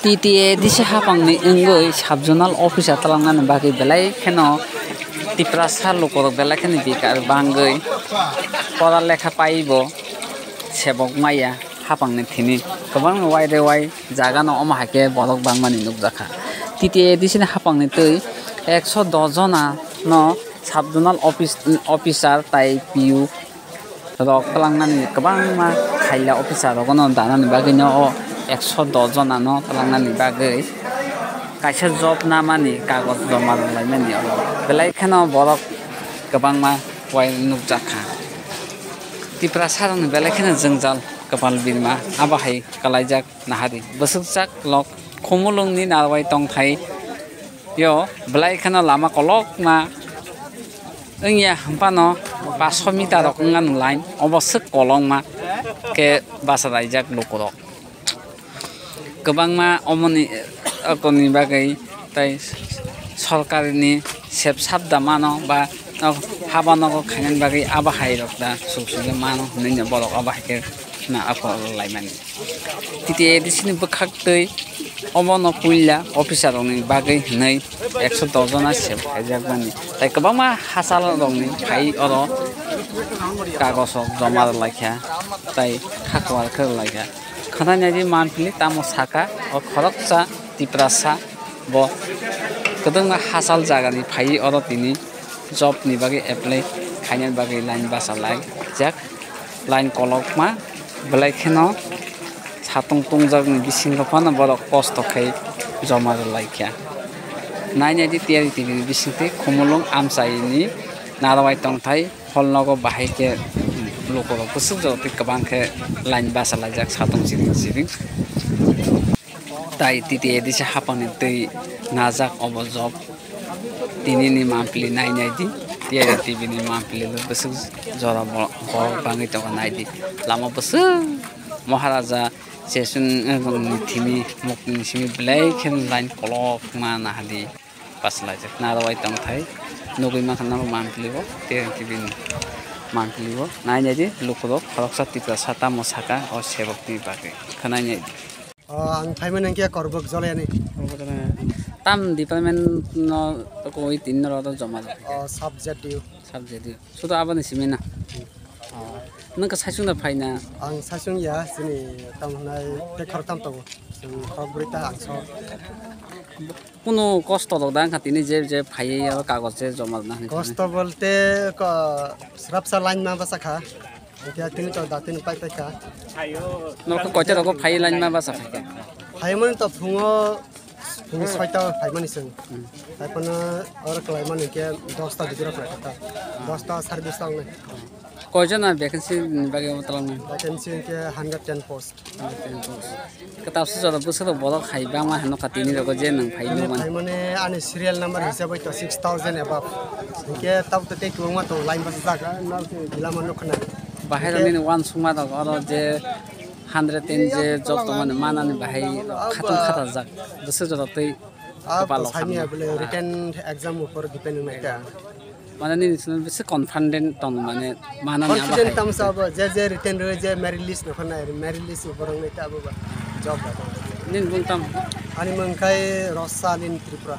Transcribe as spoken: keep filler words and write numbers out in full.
T T A D C hapangni wngwi sub-zonal officer twlangnani bagwi belai kheno Tiprasa lukurok belai kheno bikar bangwi pora lekha paibo sebok maya hapangni thini kwbangma wai de wai jagano omo hai khe borok bangmani nukjakha. T T A D C ni hapangni twi ekso dos jona no sub-zonal office, officer tai P U rok twlangnani kwbangma khaila officer rokno danani bagwino o ekso dos jona no twlangnani bagwi kaisa job namani kagoj joma rwlaimani oro belai kheno borok kwbangma wai nukjakha. Tiprasa rokni belai kheno jwngjal kwpal birma abo hai kwlaijak nahadi bwswkjak lok Khumulwngni narwai tongthai yo belai kheno lama kolokma wngya hwnphano paanch sho meter rok wngmani line obo swk kolokma khe bachalaijak lukurok. Kwbangma omoni, eh, okoni bagwi tai sorkarini sep sabda mano ba, oh, haba nogo khainani bagwi abo hai rok da suk suk mano hinwi borok abo hai khe na ako laimani. T T A D C ni bwkhak twi obono puila officer rokni bagwi hinwi ekso dos jona sep khaijakmani. Tai kwbangma hachal rokni phai oro kagoj rok joma rwlaikha, tai khakuar khe rwlaikha. Khwnai naidi manpili tamo saka o khoroksa Tiprasa bo kwbangma hachal jagani phai oro tini job ni bagwi apply khainani bagwi line bachalaijak. Line kolokma belai kheno satung tungjakni bisingo phano borok kosto khai joma rwlaikha. Nainai di Tiyari T V ni bisingtwi Khumulwng amchaini narwai tongthai hol nogo bahai khe lukurok bwswk jora twi kwbang khe line bachalaijak satung chiri chiri. Tai T T A D C hapangni twi najak obo job. Tinini mampli nai nai di, T R T V ni mampli bo bwswk jora bo-, borok bangwi tongo nai di. Lama bwswk Maharaja Sesung ni thimi mukni simi belai khe line kolok ma nahadi. Paslaijak narwai tongthai nugwi mankha nang mampli bo, T R T V ni mampli bo. Nai nai di lukurok khoroksa Tiprasa tamo saka o sebok ni bagwi. Khwnai nai di. O, ang phaimani hwnkhe Korbok Jolani. Tam department no koi tin no rw joma. O, sub Z D U. Sub Z D U. Sudo aboni simi na. O, nwng khe saichung da phaina? Ang saichung ya, chini tam hwnai tei khoroktham tongo. Chwng khorokbrwi ta ang so. Kuno kosto rok da wngkha tini je je phaiwi oro kagoj se joma rwna hinwi. Kosto bolte ko, srapsa line ma bachakha. Hwnkhe tini to da tini pai pai kha. Norok koita rogo phaiwi line ma bachakha khe? Phaimani to phungo, phung soita phaimani chwng. Hmm. Haiphano oro kwlaimani hwnkhe dosta bidiro kwlaikha ta. Dosta sare dosta wngnai. Koijona vacancy ni bagwi omo twlangmani? Vacancy hwnkhe hundred ten post. Kwtal sujaro bwswk borok hai bangma hinwi kha tini rogo je nwng phai nukmani. Phaimani ani serial number hisabai to six thousand above. Hwnkhe tabuk to tei kwbangma tongo line bachajak. Lama nukha na. Bahai rok nini uansukma rok oro je hundred ten je job tongmani manani bahai khatung khatajak. Bwswk jora twi. Ah, kwpal to sani khamna. Abole written exam upor depend wngnai ta. Mane nini simi bisi confident tong mane manani abo confident hai. Tamsa abo je je written rw je merit list no khana merit list upor wngnai ta abo ba job ba. Nini bung tam? Ani mung khai Rosalin Tripura.